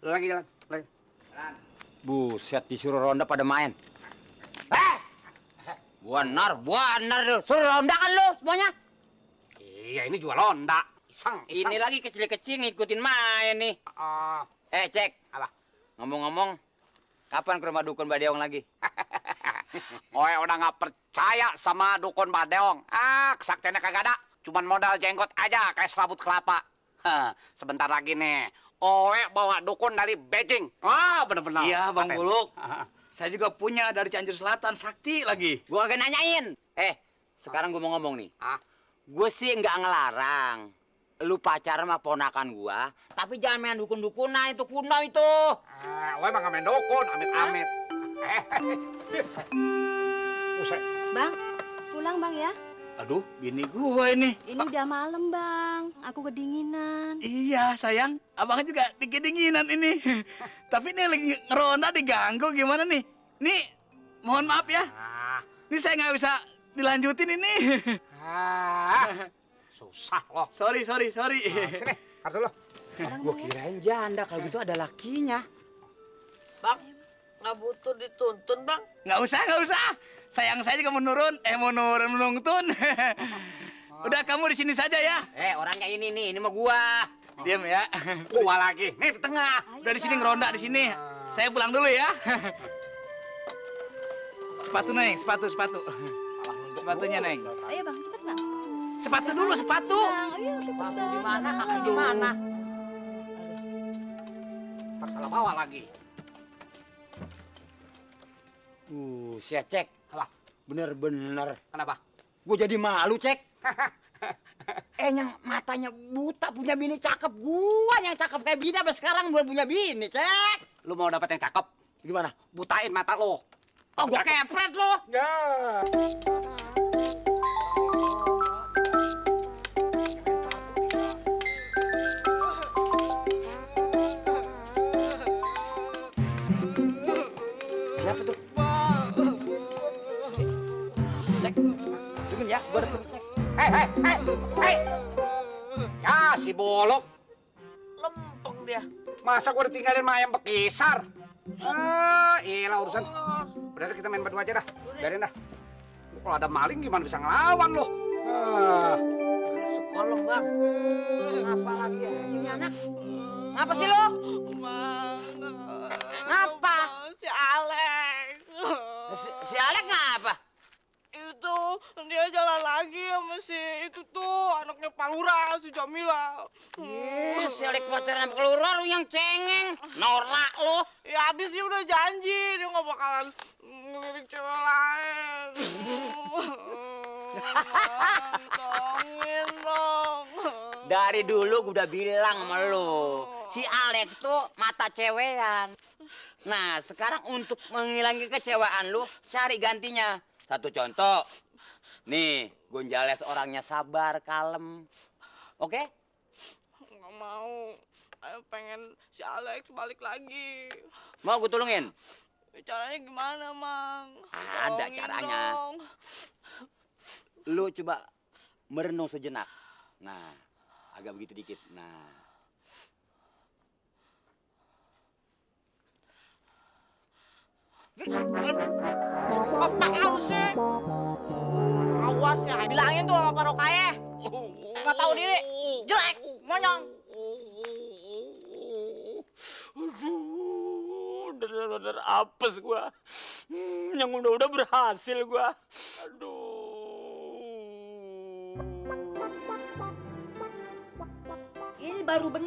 Lagi jalan. Lagi. Buset, disuruh ronda pada main. Benar lu. Suruh ronda kan lu semuanya? Iya, ini jual londa. Iseng. Ini lagi kecil-kecil ngikutin main nih. Cek. Apa? Ngomong-ngomong, kapan ke rumah dukun Badeong lagi? Oe udah nggak percaya sama dukun Badeong. Kesaktiannya kagak ada. Cuman modal jenggot aja kayak selaput kelapa. Sebentar lagi nih. Oe bawa dukun dari Beijing. Bener-bener. Iya, Bang Buluk. Saya juga punya dari Cianjur Selatan, sakti lagi. Gua agak nanyain. Sekarang gua mau ngomong nih. Gue sih nggak ngelarang lu pacaran sama ponakan gua, tapi jangan main dukun-dukunan, itu kuno itu. Oe mah nggak main dukun, amit-amit. Usai. Bang, pulang bang ya. Aduh, bini gua ini. Ini udah malam bang, aku kedinginan. Iya, sayang. Abang juga kedinginan ini. Tapi ini lagi ngeronda diganggu gimana nih? Nih, mohon maaf ya. Ini saya nggak bisa dilanjutin ini. Susah loh. Sorry. Sini, kartu lo. Gua kirain janda, kalau gitu ada lakinya. Bang, nggak butuh dituntun, Bang. Nggak usah. Sayang saya juga mau nungtun. Udah kamu di sini saja ya. Orangnya ini mah gua. Diam ya. Gua lagi. Nih di tengah. Udah di sini ngeronda di sini. Saya pulang dulu ya. Sepatu Neng, sepatu. Sepatunya Neng. Ayo bang, cepet bang. Sepatu dulu, sepatu. Bang, ayo cepet bang. Di mana? Kaki di mana? Ntar salah bawa lagi. Si Cek. Apa? Bener-bener. Kenapa? Gue jadi malu, Cek. Yang matanya buta punya bini cakep. Gua yang cakep kayak bini sampai sekarang belum punya bini, Cek. Lu mau dapet yang cakep? Gimana? Butain mata lo. Oh, gua kepret lo. Ya. Siapa tuh? Cek. Tunggu ya, gua udah cek. Hei. Ya, si bolok. Lempeng dia. Masa gua ditinggalin sama ayam bekisar? Iyalah urusan. Udah kita main berdua aja dah. Biarin dah. Kalau ada maling gimana bisa ngelawan lo? Masuk kolong, Bang. Ngapa lagi ya? Ini anak. Ngapa sih lo? Bang. Ngapa? Si Alex. Si Alek ngapa? Itu dia jalan lagi sama si itu tuh anaknya Pak Lurah, si Jamila. Si Alek pacaran sama kelura, lu yang cengeng. Norak lu. Ya habis dia udah janji dia nggak bakalan ngelirik cewek lain. Bang, tolongin dong. Dari dulu gue udah bilang sama lu, si Alek tuh mata cewean. Nah, sekarang untuk menghilangkan kecewaan lu, cari gantinya. Satu contoh, nih, Gonjales orangnya sabar, kalem. Oke? Nggak mau. Ayo pengen si Alex balik lagi. Mau gue tolongin? Caranya gimana, Mang? Ada Tolongin caranya. dong. Lu coba merenung sejenak. Nah, agak begitu dikit. Nah. Apaan sih? Awas ya, bilangin tuh sama Pak Rokaye. Nggak tahu diri, jelek, monyong. Aduh, bener-bener apes gua. Yang udah berhasil gua. Aduh. Ini baru bener.